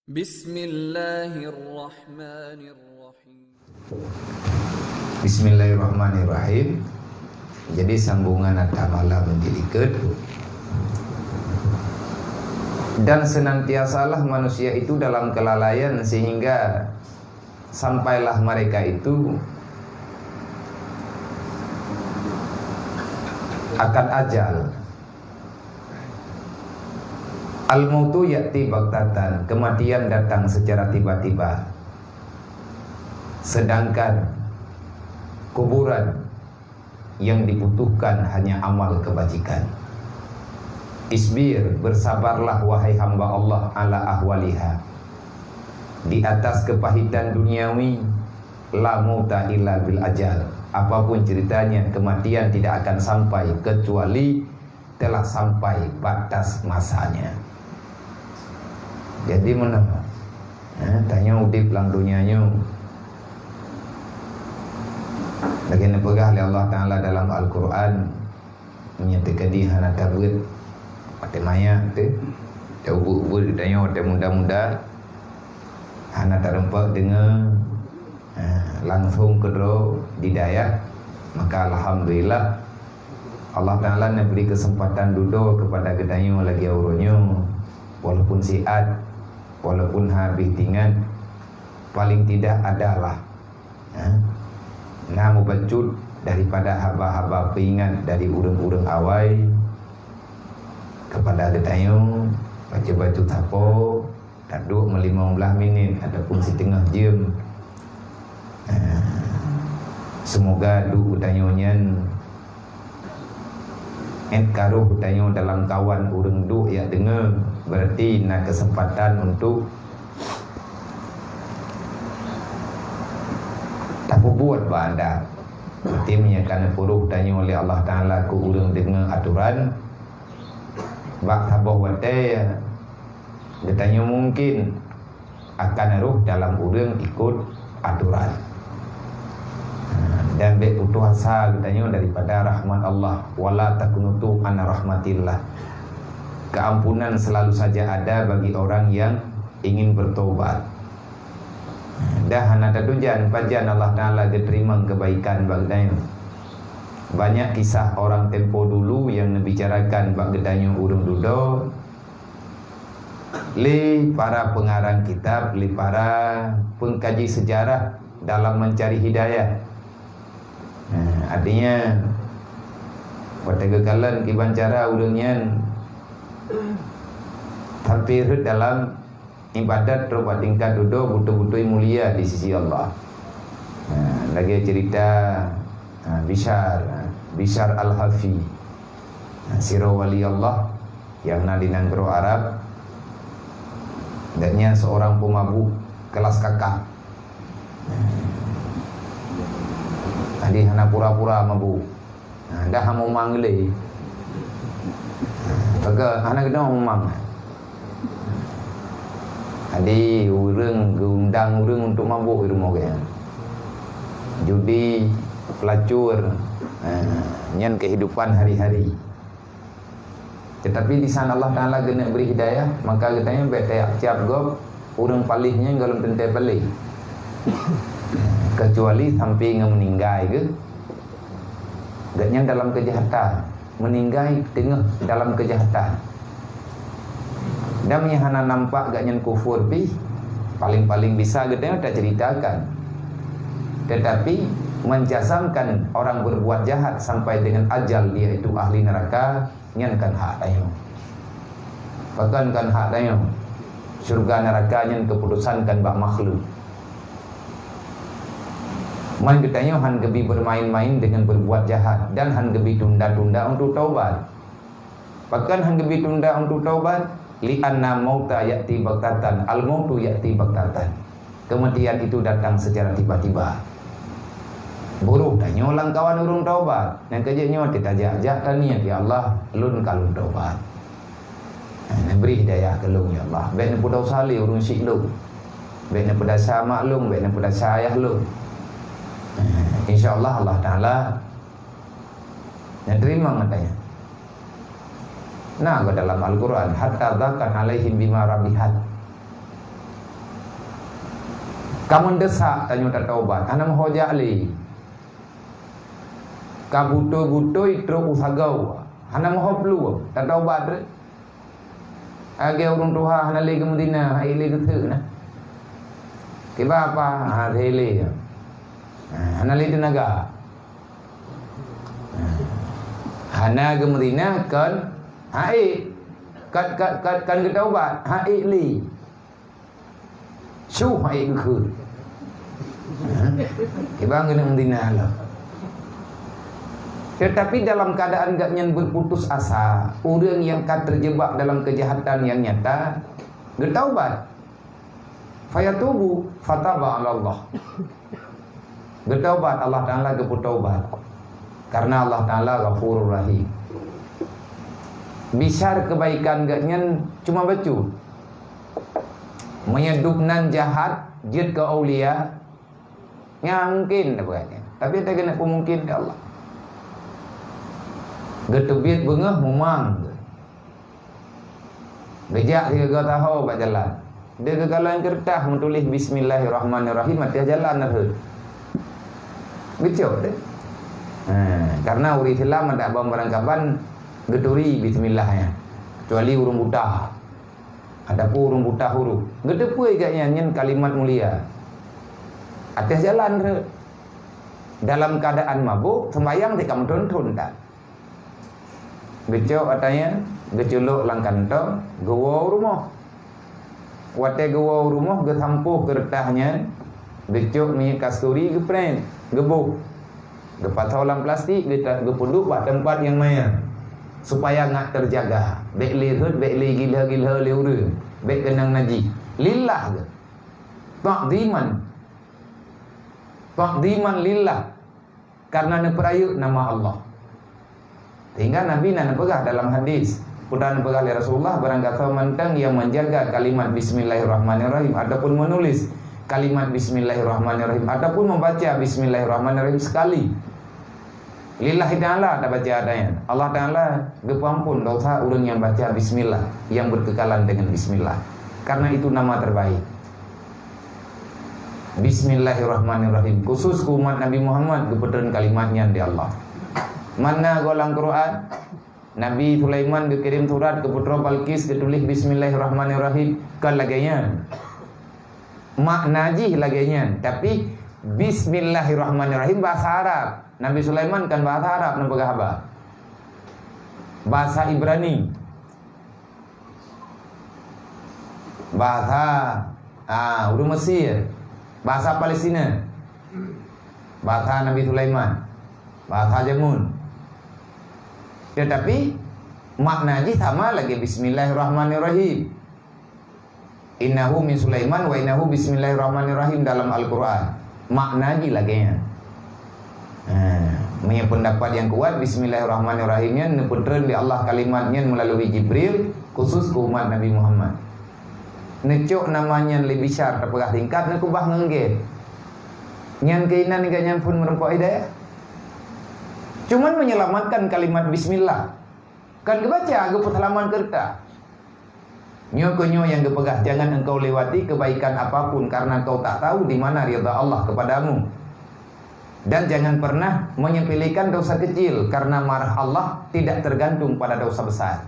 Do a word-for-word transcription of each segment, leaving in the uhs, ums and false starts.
Bismillahirrahmanirrahim. Bismillahirrahmanirrahim. Jadi sambungan ata malam dilikot. Dan senantiasalah manusia itu dalam kelalaian sehingga sampailah mereka itu akan ajal. Al-mautu ya'ti baghtatan, kematian datang secara tiba-tiba. Sedangkan kuburan yang dibutuhkan hanya amal kebajikan. Isbir, bersabarlah wahai hamba Allah, ala ahwaliha, di atas kepahitan duniawi, la mauta illa bil ajal. Apapun ceritanya, kematian tidak akan sampai kecuali telah sampai batas masanya. Jadi meunan, eh, tanyoe udeb lam donya nyoe. Lagée neupeugah lé Allah Taala dalam Al-Qur'an, meunyoe teukeudi hana tabeuet, watée manyét teuh, teuh ubeuet-ubeuet geutanyoe watée muda-muda, hana tareumpok deungoe, ha, langsong keudroe di dayah, maka alhamdulillah, Allah Taala neubri keuseumpatan dudoe keupada geutanyoe lagée uroe nyoe, walaupun siat, walaupun habéh tingat, paling tidak adalah, ha, na mubacut daripada haba-haba peuingat dari ureuëng-ureuëng awai keupada geutanyoe, bacut-bacut sapo, taduek meulimong blaih minét ataupun siteungoh jeuem. Ah, seumoga duek geutanyoe nyan, ék ka roh geutanyoe dalam kawan ureuëng duek jak deungoe, berarti na keuseumpatan untuk tapeubuet bak anda. Berarti meunyoe ka neupeurôh tanyoe lé Allah Taala keu ureuëng deungoe atoran, bak saboh watée geutanyoe mungken akan rôh dalam ureuëng ikot atoran. Dan bék putoh asa geutanyoe daripada rahmat Allah, wala taqnutu an rahmatillah. Keampunan selalu saja ada bagi orang yang ingin bertobat. Dah hana tatujan pajan Allah Taala geuteurimong keubaikan bak geutanyoe. Banyak kisah orang tempo dulu yang neubicarakan bak geutanyoe ureuëng dudoe lé para peungarang kitab, lé para peungkaji seujarah dalam meuncari hidayah. Nah, artinya, watée geukalon kiban cara ureuëng nyan sampai rhot dalam ibadat trok bak tingkat dudoe beutôi-beutôi mulia di sisi Allah. Nah, lagée cerita, ha, Bishar, ha, Bishar Al-Hafi. Nah, sidroe wali Allah nyang na di nanggroe Arab, gobnyan seorang pemabuk kelas kakap. Jadi hana pura-pura mabuk. Nah, dah mumang lé. Bagaimana kena mumang? Jadi ureuëng geuundang ureuëng untuk mabuk di rumoh gobnyan. Judi, pelacur, ha, nyan kehidupan hari-hari. Tetapi di sana Allah Taala geuneuk bri hidayah, maka geutanyoe bék tayap-tayap gob ureuëng paléh nyan gohlom teuntée paléh. Kecuali sampai ngon meuninggai geuh, gobnyan dalam keujahatan, meuninggai teungoh dalam keujahatan. Dan meunyoe hana nampak gobnyan kufur pih, paling-paling bisa geutanyoe taceritakan. Tetapi menjazamkan orang berbuat jahat sampai dengan ajal, yaitu ahli neraka, nyan kon hak tanyoe. Pakon kon hak tanyoe? Syurga neuraka nyan keuputosan kon bak makhluk. Man geutanyoe han geubi bermain-main dengan berbuat jahat dan han geubi tunda-tunda untuk taubat. Pakon han geubi tunda untuk taubat? Li'anna mauta ya'ti baghtatan, al-mautu ya'ti baghtatan. Kematian itu datang secara tiba-tiba. Buroh tanyoe lam kawan ureuëng taubat. Nyang keujeuet nyoe teutajak-jak taniet, "Ya Allah, lôn ka lôn taubat. Neubri hidayah keu lôn, ya Allah. Bék neupeudesya lé ureuëng syiek lôn. Bék neupeudesya mak lôn, bék neupeudesya ayah lôn." Insya Allah, Allah Taala neuteurimong geutanyoe. Na bak dalam Al-Quran, "Hatta dzaqat 'alaihim bima rahibat." Ka meudesya tanyoe tataubat, hana meuho jak lé. Ka beutôi-beutôi trok u sagoe, hana meuho plueng, tataubat. Lagèe ureueng tuha hana lé geumeuzina, han ék lé geuseuk na. Kiban apa? Ha, han ék lé. Ha, hana lé teunaga. Ha. Hana geumeuzina kon han ék. Kon, kon, kon, kon geutaubat, han ék lé. Su han ék geukheun. Ha? Kiban keuneuk meudina lom. Tetapi dalam keadaan gobnyan berputus asa, ureueng nyang ka terjebak dalam kejahatan nyang nyata, geutaubat. Fayatubu, fataba 'alallah. Geutaubat, Allah Taala geupeutaubat. Karena Allah Taala Ghafurur Rahim. Bisyar kebaikan gobnyan cuma bacut. Meunyoe dubnan jahat, jeuet keu aulia, nyan mungken tapeugah nyan. Tapi ata keuneuk peumungken di Allah. Geuteubiet beungoh mumang. Geujak sigoe saho bak jalan. Dia geukalon keureutah meutuléh bismillahirrahmanirrahim ateueh jalan rhot. Geucok deh. Ha, karena ureueng Islam adak ban barangkaban geuturi bismillah nyan. Kecuali ureueng buta. Ataupun ureueng buta huruf. Geuteupeue gobnyan nyan kalimat mulia. Ateueh jalan rhot. Dalam keadaan mabuk, sembahyang tika meuthon-thon that. Geucok ata nyan, geuculok lam kantong, geuwoe u rumoh. Watèe geuwoe u rumoh, geusampôh keureutah nyan, geucok minyeuk kasturi, geuprèt, geuboh. Geupasoe lam plastik, geuta-, geupeuduek bak teumpat nyang manyang, supaya ngat teujaga. Bèk lé rhot, bèk lé gilhô-gilhô lé ureueng, bèk keunong najih. Lillah geuh. Ta'dhiman. Ta'dhiman lillah. Karena neupeurayeuk nama Allah. Sehingga Nabi na neupeugah dalam hadis, peue neupeugah lé Rasulullah, barang gasoe mantong nyang menjaga kalimat bismillahirrahmanirrahim ataupun menulis kalimat bismillahirrahmanirrahim ataupun membaca bismillahirrahmanirrahim sekali, lillahi ta'ala tabaca ata nyan, Allah Taala geupeuampon dosa ureueng nyang baca bismillah, nyang berkekalan dengan bismillah. Karena itu nama terbaik. Bismillahirrahmanirrahim. Khusus keu umat Nabi Muhammad geupeutreun kalimat nyan di Allah. Mana goh lam Quran, Nabi Sulaiman geukirém surat keu putroe Balqis geutuléh bismillahirrahmanirrahim. Kon lagèe nyan. Makna jih lagèe nyan, tapi bismillahirrahmanirrahim bahasa Arab. Nabi Sulaiman kan bahasa Arab neupeugah haba. Bahasa Ibrani. Bahasa, ah, ureueng Mesir. Bahasa Palestina. Bahasa Nabi Sulaiman. Bahasa jameun. Tetapi, makna jih sama lagèe bismillahirrahmanirrahim. Innahu min Sulaiman wa innahu bismillahirrahmanirrahim dalam Al-Quran. Makna jih lagèe nyan. Ha, meunyoe peundapat nyang kuat, bismillahirrahmanirrahim nyan neupeutreun lé Allah kalimat nyan meulalu Jibril, khusus keu umat Nabi Muhammad. Neucok nama nyan lé bisyar tapeugah singkat, neukeubah ngon gét. Nyan keunan gobnyan phon meurumpok hidayah. Cuman menyelamatkan kalimat bismillah. Kan geubaca, geupeuseulamat keu gata. Nyoe keuh nyoe nyang geupeugah, "Jangan engkau lewati kebaikan apapun karena engkau tak tahu di mana ridha Allah kepadamu. Dan jangan pernah menyepelekan dosa kecil karena marah Allah tidak tergantung pada dosa besar."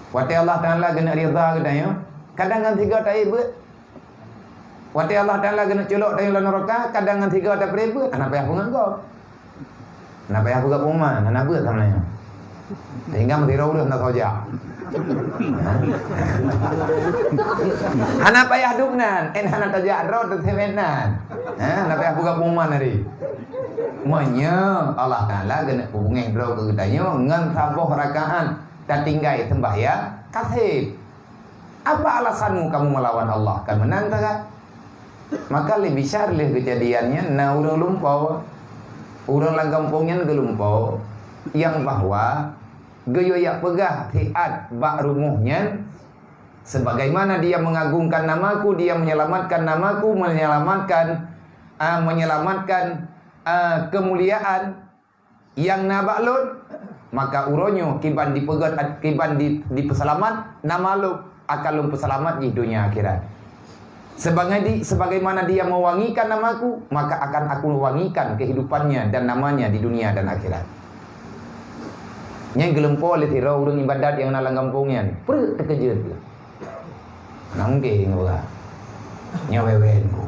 Watèe Allah Taala geuneuk ridha geutanyoe, kadang ngon sigoe taék beuet. Watèe Allah Taala geuneuk culok tanyoe lam neuraka, kadang ngon sigoe tapreh beuet, hana payah peungeut gob. Hana payah peugah pengumuman, hana beuet sama nyoe. Sehingga meusidroe ureueng hana soe jak. Ha? Hana payah duek nan, en hana tajak droe teuseumét nan. Ha? Hana payah peugah pengumuman hari. Meunyoe Allah Taala geuneuk peubungéh droe keu geutanyoe ngon saboh rakaat tatinggai sembahyang, ka sép. Apa alasanmu kamu melawan Allah? Kan meunan teuka. Maka lé bisyar lé keujadian nyan na ureueng lumpoe. Ureueng lam gampông nyan geulumpoe, nyang bahwa geuyue jak peugah siat bak rumoh nyan, "Sebagaimana dia mengagungkan namaku, dia menyelamatkan namaku, menyelamatkan, ah, menyelamatkan, ah, kemuliaan nyang na bak lôn, maka uroe nyoe kiban dipeugét, kiban di, dipeuseulamat nama lôn, akan lôn peuseulamat jih donya akhirat." Sebagai di-, sebagaimana dia mewangikan nama-Ku, maka akan Aku wangikan kehidupannya dan namanya di dunia dan akhirat. Nyang geulumpo lé sidroe ureuëng ibadat nyang na lam gampông nyan, preuet teukeujot geuh. Na mungken geuh. Nyoe wewen ku.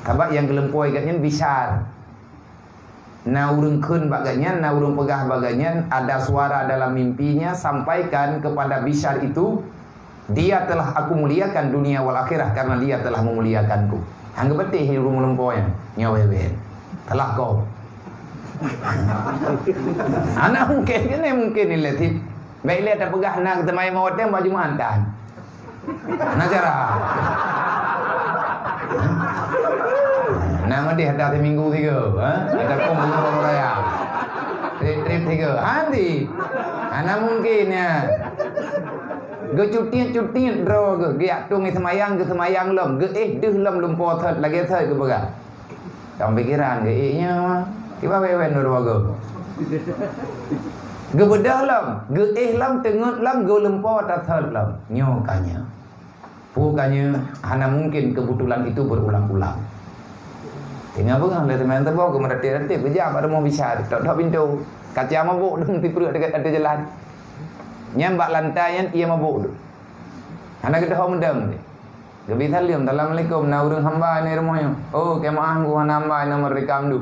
Sabab nyang geulumpo geuh nyan bisyar. Na ureuëng kheun bak geuh nyan, na ureuëng peugah bak geuh nyan, ada suara dalam mimpinya, "Sampaikan kepada bisyar itu, dia telah Aku muliakan dunia wal akhirah karena dia telah memuliakan-Ku." Hang geupeuteh ureuëng meulumpo nyan, nyoe wewen. Telah kau. Anak mungken, ini mungken ni letih. Baik lihat tak peugah nak teumai mau watée baju mantan. Nah, cara. Nah, medih ada seminggu tiga, ha? Ada pun belum orang raya. Trip-trip tiga. Handi. Anak mungkin ya. Geucutiet-cutiet droe geuh, geujak tueng semayang, geusemayang lom, geuéh deuh lom lumpo thot, lagée thot geupeugah. Tam pikiran geuéh nyoe, kiban wewen dua-dua geuh. Geubeudôh lom, geuéh lom, teungeut lom, geulumpo tathot lom. Nyoe ka nyoe. Peue ka nyoe, hana mungkin kebetulan itu berulang-ulang. Teungoh beungoh lé teuma teuboh geumeureuteb-reuteb, geujak bak rumoh bisyar, tok-tok pintoe. Kaca mabôk dum tipreuek ateueh jalan. Nyan bak lantai nyan ia mabôk dum. Hana geudeuh meudong deh. Geubi saleuem, "Assalamualaikum, na ureuëng hamba nyoe rumoh nyoe?" "Oh, keu meu'ah, hana hamba, na meurdeka dum."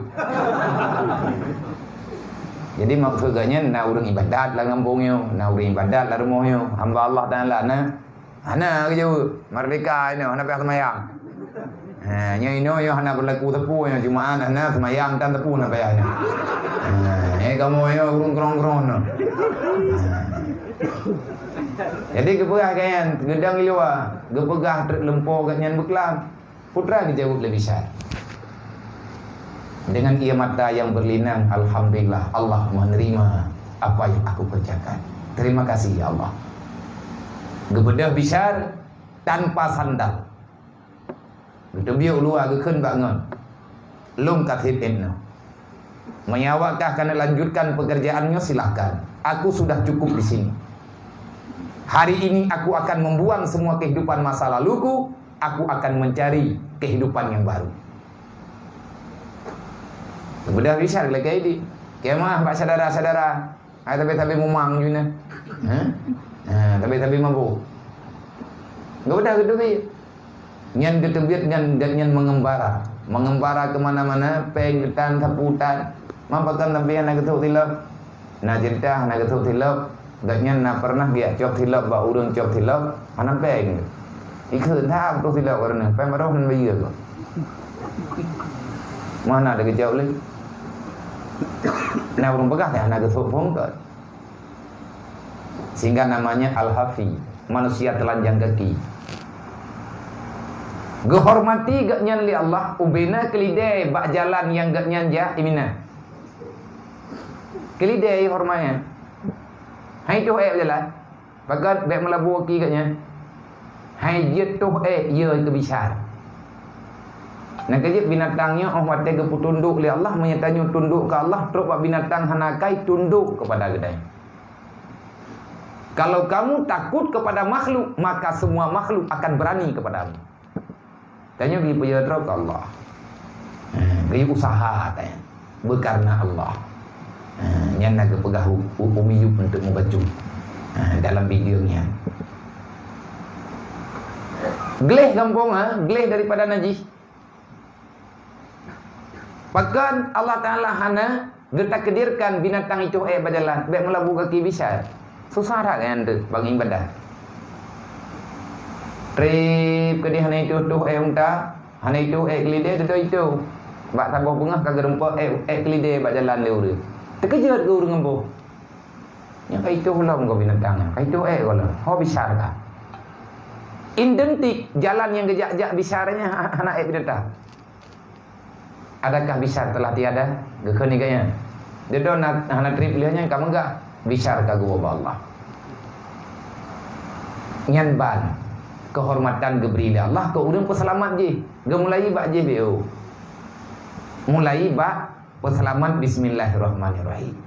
Jadi maksud geuh nyan na ureuëng ibadat lam gampông nyoe, na ureuëng ibadat lam rumoh nyoe, hamba Allah Taala na. Hana geujaweueb, meurdeka inoe, hana payah seumayang. Ha, nyoe inoe nyoe hana beurlaku teupeu nyoe, Jumaat hana seumayang tan teupeu hana payah nyoe. Ha, eh kamoe nyoe ureuëng keurong-keurong nyoe. Ha. Jadi geupeugah geuh nyan, geudong i luwa, geupeugah treuk lumpo geuh nyan beuklam. Putra geujaweueb lé bisyar. Dengan ia mata yang berlinang, "Alhamdulillah, Allah menerima apa yang aku kerjakan. Terima kasih, ya Allah." Geubeudôh bisyar tanpa sandal. Geuteubiet u luwa geukheun bak ngon, "Lôn ka sép inoe. Meunyoe awak kah keuneuk lanjutkan pekerjaan nyoe, silahkan. Aku sudah cukup di sini. Hari ini aku akan membuang semua kehidupan masa laluku, aku akan mencari kehidupan yang baru." Geubeudôh bisyar lé keu idéh. Keu meu'ah bak syedara-syedara. Hai tabi-tabi mumang ju nyan. Ha? Ha, tabi-tabi mabôk. Geubeudôh geuteubiet. Nyan geuteubiet nyan, nyan mengembara. Mengembara ke mana-mana, péng geutan, sapu tan. Mapa kan tabi hana geusôk silop. Na ceurita hana geusôk silop. Gobnyan na pernah geujak cok silop bak ureuëng cok silop, hana péng. Ikheun that beutôi silop kareuna péng baroh nan bayeue kok. Mana ada geucok lé. Na ureuëng peugah teuh hana geusôk phon kot. Sehingga namanya Al-Hafi, manusia telanjang kaki. Geuhormati gobnyan lé Allah, ubena keulidée bak jalan nyang gobnyan jak iminan. Keulidée hormat nyan. Hai toh ék jalan. Pakat bék meulabu aki gobnyan. Hai jeuet toh ék yue keu bisyar. Nyang keujeuet binatang nyoe óh watée geupeutundok lé Allah, meunyoe tanyoe tundok keu Allah, trok bak binatang hana akai tundok keupada geutanyoe. Kalau kamu takut kepada makhluk, maka semua makhluk akan berani kepadamu. Tanyoe geupeujeuet droe keu Allah. Ha, geuusaha tanyoe beukareuna Allah. Ha, nyan na geupeugah u-, u-, Umi Yub untuk mubacut. Ha, dalam video nyan. Gleh gampông, ha, gleh daripada najih. Pakon Allah Taala hana geutakdirkan binatang itu ék bajalan, bék meulabu gaki bisa. Susah that nyan tu bagi ibadah. Trép keudeh hana itu tuh ék unta, hana itu ék keulidé, tutoe itu. Bak saboh beungoh ka geurumpok ék, ék keulidé bak jalan lé ureuëng. Teukeujot geuh ureuëng ngon boh. Nyan ka itu lom geuh binatang nyan, ka itu ék geuh lom. Ho bisa ka. Identik jalan nyang geujak-jak bisa nyan ha-, hana ék binatang. Adakah bisyar telah tiada? Geukheun lagée nyan. Dudoe na hana trép lheueh nyan ka meugah, bisyar ka geuwoe bak Allah. Nyan ban keuhormatan geubri lé Allah keu ureuëng peuseulamat jih. Geumulai bak jih B O. Mulai bak peuseulamat bismillahirrahmanirrahim.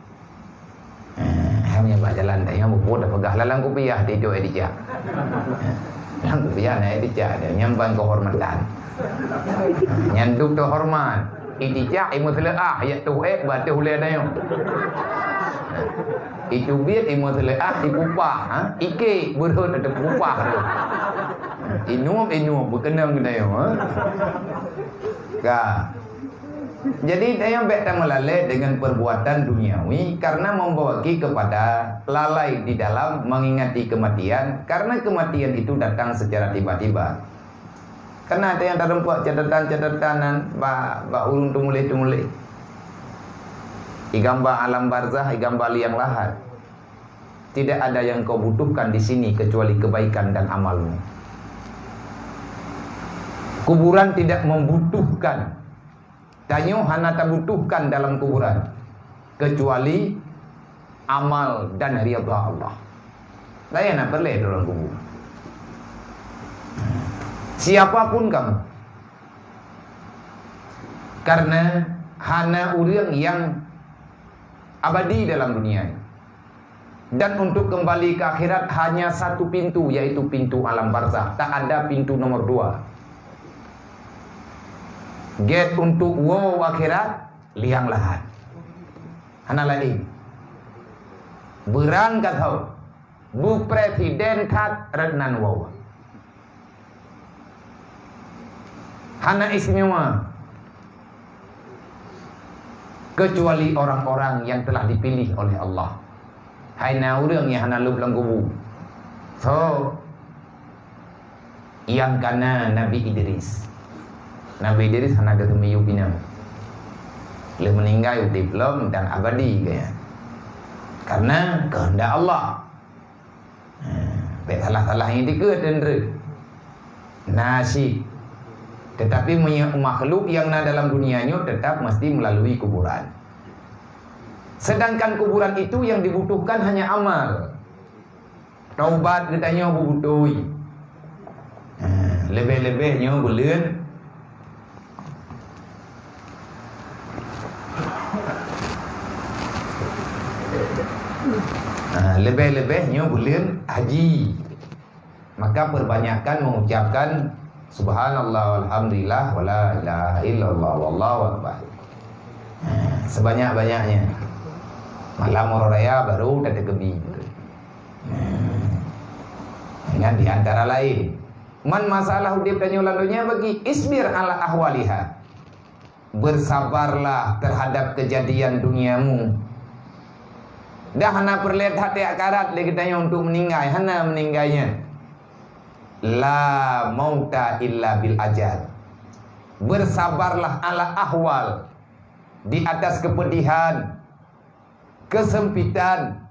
Eh, hai meunyoe bak jalan tanyoe muphom tapeugah lalang kupiah tijoe dijak. Eh, Nyang keubian, eh, dicak dia, nyang ban keuhormatan. Nyan duek teuhormat. Idicak, imeuseuleukah, yak tuh, eh, bak teuh ulée dayong. Itubiet, imeuseuleukah, ipupah, ha? Ikek, beurhot atau pupah tu. Inup, inup, beukeunong dayong, ha? Ka. Jadi, tanyoe bék tameulalé dengan perbuatan duniawi karena membawa ki kepada lalai di dalam mengingati kematian, karena kematian itu datang secara tiba-tiba. Karena ada nyang tareumpok catatan-catatan nan bak, bak ureuëng teumuléh-teumuléh. Igamba alam barzah, igamba liang lahat. Tidak ada yang kau butuhkan di sini kecuali kebaikan dan amalmu. Kuburan tidak membutuhkan. Tanyoe hana tabutuhkan dalam kuburan kecuali amal dan ridha Allah. Laén na peureulée dalam kubur. Siapapun kamu. Karena hana ureuëng yang abadi dalam dunia ini. Dan untuk kembali ke akhirat hanya satu pintu, yaitu pintu alam barzah. Tak ada pintu nomor dua. Gét untuk woe akhirat, liang lahat. Hana laén. Beurangkat ho, beupresiden that rot nan woe. Hana istimewa kecuali orang-orang yang telah dipilih oleh Allah. Hai na ureuëng nyang hana lôb lam kubu. So, nyang kana Nabi Idris. Nabi Idris hana geuteumeuyueb inong. Lheueh meuninggai udeb lom dan abadi gaya. Karena kehendak Allah. Ha, bék salah-salah nyang dikeue teundreuk. Nasib. Tetapi meunyoe makhluk yang na dalam dunia nyoe tetap mesti melalui kuburan. Sedangkan kuburan itu yang dibutuhkan hanya amal. Taubat geutanyoe beubutôi. Ha, leubeh-leubeh nyoe buleuen Ha, leubeh-leubeh nyoe buleuen haji. Maka perbanyakkan mengucapkan subhanallah walhamdulillah wala ilaha illallah wallahu akbar. Ha, sebanyak-banyaknya. Malam uroe raya baru tateukeubi. Ha. Dengan di antara lain, man masalah udeb tanyoe lam donya bagi isbir ala ahwaliha. Bersabarlah terhadap kejadian duniamu. Dah hana peureulée that di akhirat lé geutanyoe untuk meuninggai, hana meuninggai nyan. La mauta illa bil ajal. Bersabarlah ala ahwal, di atas kepedihan, kesempitan,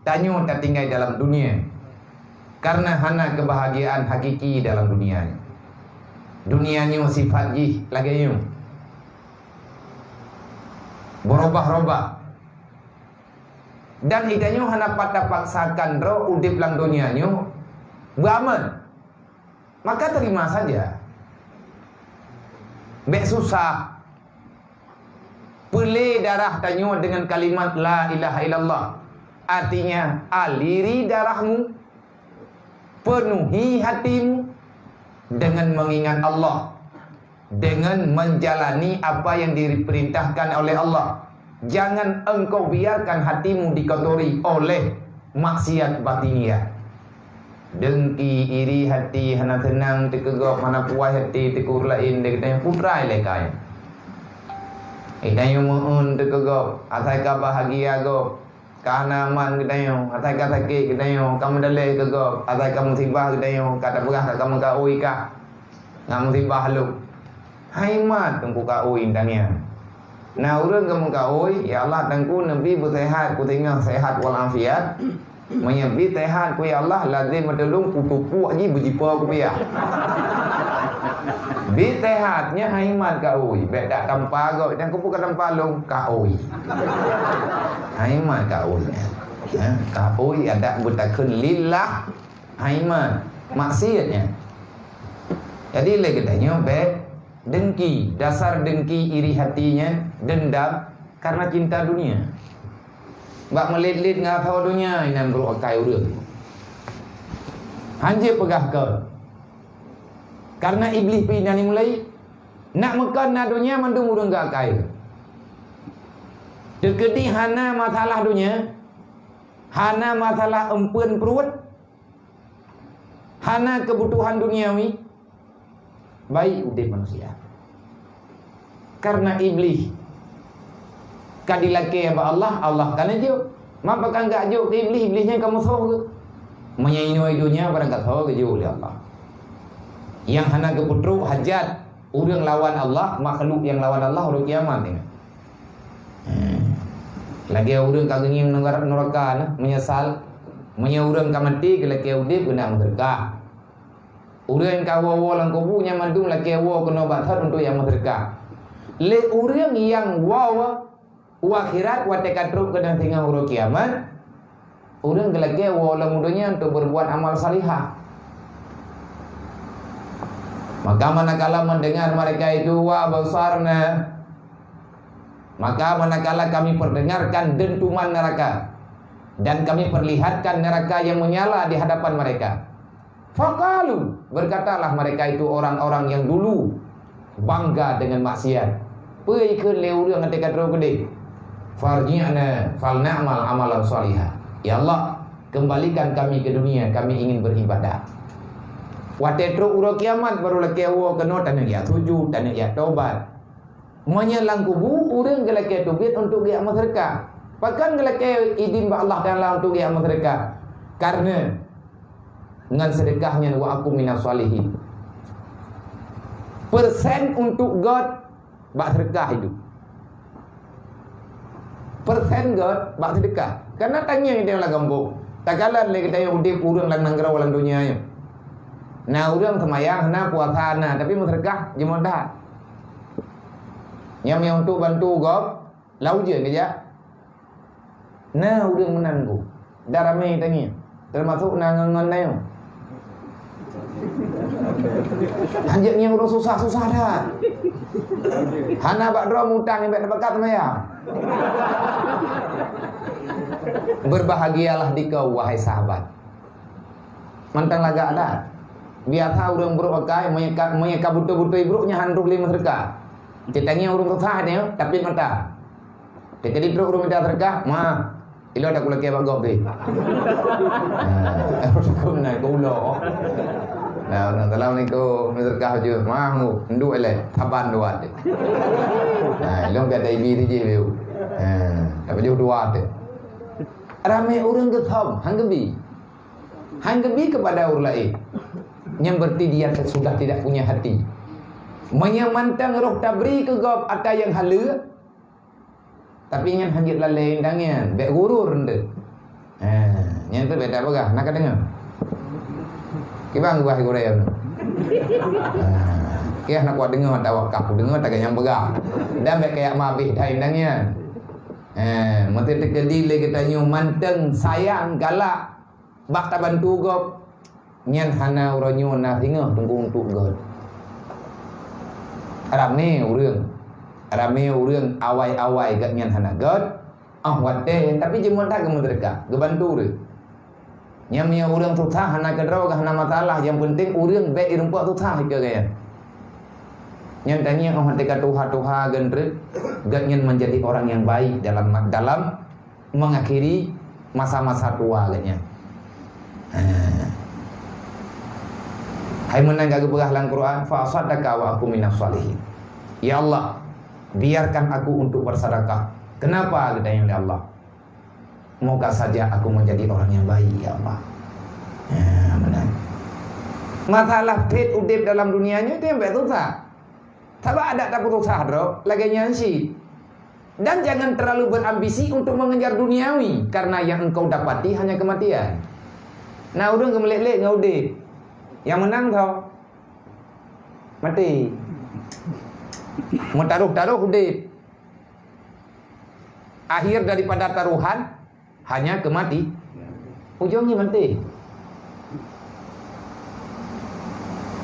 tanyoe tatinggai dalam dunia, karena hana kebahagiaan hakiki dalam dunia nyoe. Dunia nyoe sifat jih lagée nyoe, beurubah-rubah. Dan geutanyoe hana pat tapaksakan droe udeb lam dunia nyoe beuaman. Maka terima saja. Bék susah. Peulé darah tanyoe dengan kalimat la ilaha illallah. Artinya, aliri darahmu, penuhi hatimu dengan mengingat Allah, dengan menjalani apa yang diperintahkan oleh Allah. Jangan engkau biarkan hatimu dikotori oleh maksiat batiniah. Dengki, iri hati, hana seunang teukeugop, hana puas hati teukeureueng laén, dek geutanyoe putra ilée kai. Geutanyoe meu'en teukeugop, asai ka bahagia gob, ka hana aman geutanyoe, asai ka sakét geutanyoe, ka meudaleh keu gob, asai ka musibah geutanyoe, ka tapeugah ka kamoe ka ui kah. Ngon musibah lom. Hai mat teungku ka ui tangiang. Na ureuëng ka meukaui, "Ya Allah, teungku neubi beuseuhat, kusingoh seuhat walafiat." Meunyoe bi seuhat ku, "Ya Allah, lazem meutulông kutupuk jih beujipo kupiah." Bi seuhat nyan hai mat ka ui, bék dak tampa gob, dan kupu ka tampa lông ka ui. Hai mat ka ui. Ha, ka ui adak beutakheun lillah. Hai mat, maksiat nyan. Jadi lé geutanyoe bék dengki, dasar dengki iri hati nyan dendam karena cinta dunia. Bak meulet-let ngon asoe donya inan brok akai ureuëng. Hanjeuet peugah kon. Karena Iblih pih na mulai, nak meukon na donya mandum ureuëng geuakai. Teukeudi hana masalah donya, hana masalah eumpeuen pruet, hana keubutuhan duniawi, baik udeb manusia. Karena Iblih ka dilakée bak Allah, Allah ka neujok. Mapa ka geujok keu Iblih, Iblih nyan ka musoh geuh. Meunyoe inoe donya barang ka soe geujok lé Allah. Nyang hana geupeutrok hajat ureuëng lawan Allah, makhluk nyang lawan Allah uroe kiamat nyan. Hmm. Lagée ureuëng ka geungieng nuraka, nuraka na, meunyeusal. Meunyoe ureuëng ka maté, geulakée udeb keuneuk meuseudeukah. Ureuëng ka woe-woe lam kubu nyan mandum lakée woe keunoe bak that untuk nyang meuseudeukah. Lé ureuëng nyang woe u akhirat watée ka trok keunan singoh uroe kiamat, ureuëng geulakée woe lam donya untuk berbuat amal salihah. Maka manakala mendengar mereka itu, wa absarna, maka manakala kami perdengarkan dentuman neraka dan kami perlihatkan neraka yang menyala di hadapan mereka, faqalu, berkatalah mereka itu orang-orang yang dulu bangga dengan maksiat, peue ikheun lé ureuëng watée ka trok keudeh, farji'na falna'mal amalan saliha. Ya Allah, kembalikan kami ke dunia, kami ingin beribadah. Watée trok uroe kiamat baru lakée woe keunoe taneuk jak sujud, taneuk jak tobat. Meunyoe lam kubu, ureuëng geulakée teubiet untuk geujak meuseudeukah. Pakon geulakée idin bak Allah Taala untuk geujak meuseudeukah? Karena ngon seudeukah nyan wa akum minas shalihin. Persen untuk göt bak seudeukah itu. Persen göt bak seudeukah. Karena tangieng idéh lam gampông. Takalon lé geutanyoe udeb ureuëng lam nanggroe lam donya nyoe. Na ureuëng seumayang na, puasa na, tapi meuseudeukah jimeuet that. Nyang, nyang untuk bantu gob, lam ujeuen geujak. Na ureuëng meunan ku. Dan ramé tangieng. Teumasok na ngon, ngon nyoe. Hanjeuet ngieng ureuëng susah-susah that. Hana bak droe mutang nyang bèk teubakat seumayang. Berbahagialah dikau, wahai sahabat. Mantong lagak that. Biasa ureuëng brok akai, meunyoe ka, meunyoe ka beutôi-beutôi brok nyan han troh lé meuseudeukah. Teutangieng ureuëng susah nyoe, tapi mata. Teukeudi trok ureuëng mita seudeukah, "Ma, ilôn dak kulakée bak gob deh." Nah, huköm na keu ulo. Nah, "Assalamualaikum, meuseudeukah jeuet." "Ma, ngu, nduk ilée, saban dua deh." Nah, ilôn ka taibi sijih biu. Nah, tapi jauh dua deh. Ramé ureuëng geuthom, han geubi. Han geubi kepada ureuëng laén. Nyan berarti dia sudah tidak punya hati. Meunyoe mantong roh tabri keu gob ata nyang haleue, tapi nyan hanjeuet lalée indang nyan, bék gurur enteuk. Ha, nyan tu bék tapeugah, na ka deungoe. Kiban geuba gurée nyoe. Ha, kiah na kuat deungoe, tawakal deungoe, taga nyang peugah. Dan bék kayak mabih that indang nyan. Ha, meuteukeudi lé geutanyoe mantong sayang galak bak tabantu gob, nyan hana uroe nyoe na singoh teungku untuk göt. Ramé ureuëng, ramé ureuëng awai-awai gobnyan hana göt, óh watée, tapi jimeuet that geumeuseudeukah, geubantu ureuëng. Nyan meunyoe ureuëng susah hana keudroe, hana masalah, nyang penting ureuëng bék jirumpok susah ikeue gaya. Nyan tangieng óh watée ka tuha-tuha geuntreuk, gobnyan menjadi orang yang baik dalam, dalam mengakhiri masa-masa tua geuhnyan. Ha. Hai meunan ka geupeugah lam Quran, "Fa asaddaqa wa akun minas shalihin." Ya Allah, biarkan aku untuk bersedekah. Kenapa, geutanyong lé Allah? Moga saja aku menjadi orang yang baik, ya Allah. Ha, meunan. Masalah phét udeb dalam dunia nyoe tu nyang bék susah. Sabab adak tapeususah droe lagée nyan cit. Dan jangan terlalu berambisi untuk mengejar duniawi, karena yang engkau dapati hanya kematian. Na ureuëng geumeulék-lék ngon udeb. Nyang meunan tho maté. Meutaroh-taroh udeb. Akhir daripada tarohan, hanya keu maté. Ujong jih maté.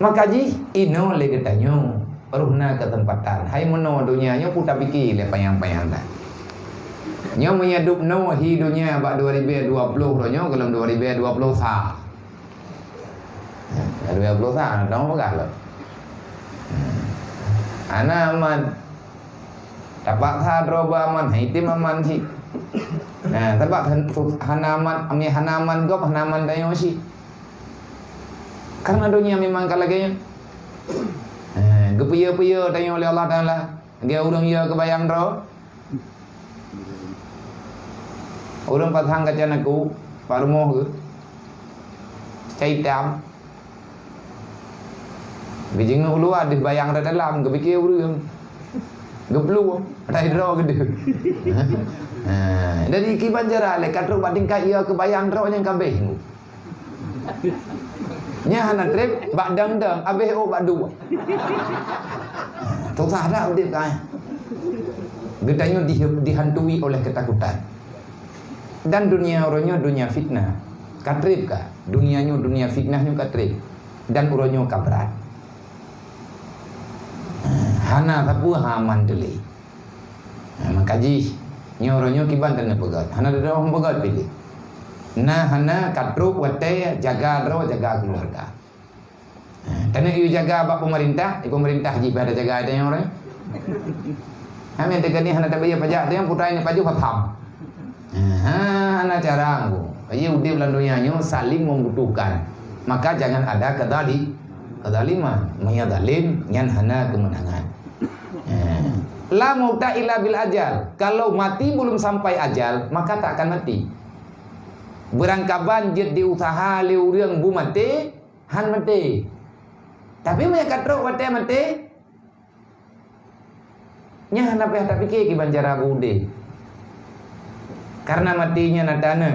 Maka jih inoe lé geutanyoe, roh na keuseumpatan. Hai meunoe donya nyoe peue tapike lé panyang-panyang that. Nyoe meunyoe dub noe hi donya bak dua ribèe dua ploh roh nyoe gohlom dua ribèe dua ploh sa. Dua puluh sa, hana teupeugah lom. Hmm. Hana aman. Tapaksa droe beu aman, hai tem aman cit. Nah, sabab han-, hana aman, ami hana aman gob, hana aman tanyoe cit. Karena donya memang ka lagée nyan. Eh, geupiye-piye tanyoe lé Allah Taala. Lagée ureuëng yue keubayang droe. Ureuëng pasang kaca naku, bak rumoh geuh. Kaca itam. Geujingui u luwa deuh bayang rot dalam, geupike ureuëng. Geuplueng, rai droe geudeuh. Ha, jadi kiban cara lé ka trok bak tingkat yue keubayang droe nyang ka abéh. Nyan hana treb bak dang-dang, abéh ôk bak duek. Susah that udeb ka. Geutanyoe di-, dihantui oleh ketakutan. Dan dunia uroe nyoe dunia fitnah. Ka treb ka. Dunia nyoe dunia fitnah nyoe ka treb. Dan uroe nyoe ka brat. Hana sapeue hana aman teulé. Nah, maka jih, nyoe uroe nyoe kiban taneuk peugét. Hana teudoh meupeugét piléh. Nah, hana ka trok watée jaga droe, jaga keuluwarga. Nah, taneuk yue jaga bak peumeurintah, di peumeurintah jih pada jaga tanyoe uroe. Hana teuka ni hana tabayar pajak, tanyoe putra ini pajak paham. Ha, hana cara ngku. Ayo udeb lam dunia nyoe saling membutuhkan. Maka jangan ada kezali-, kezaliman. Meunyo zalim, nyan hana kemenangan. Ha. La mauta illa bil ajal. Kalau mati belum sampai ajal, maka tak akan mati. Beurangkaban jeuet diusaha lé ureuëng bu maté, han maté. Tapi meunyo ka trok watée maté, nyan hana payah tapike kiban cara bu udeb. Karena mati nyan na tane.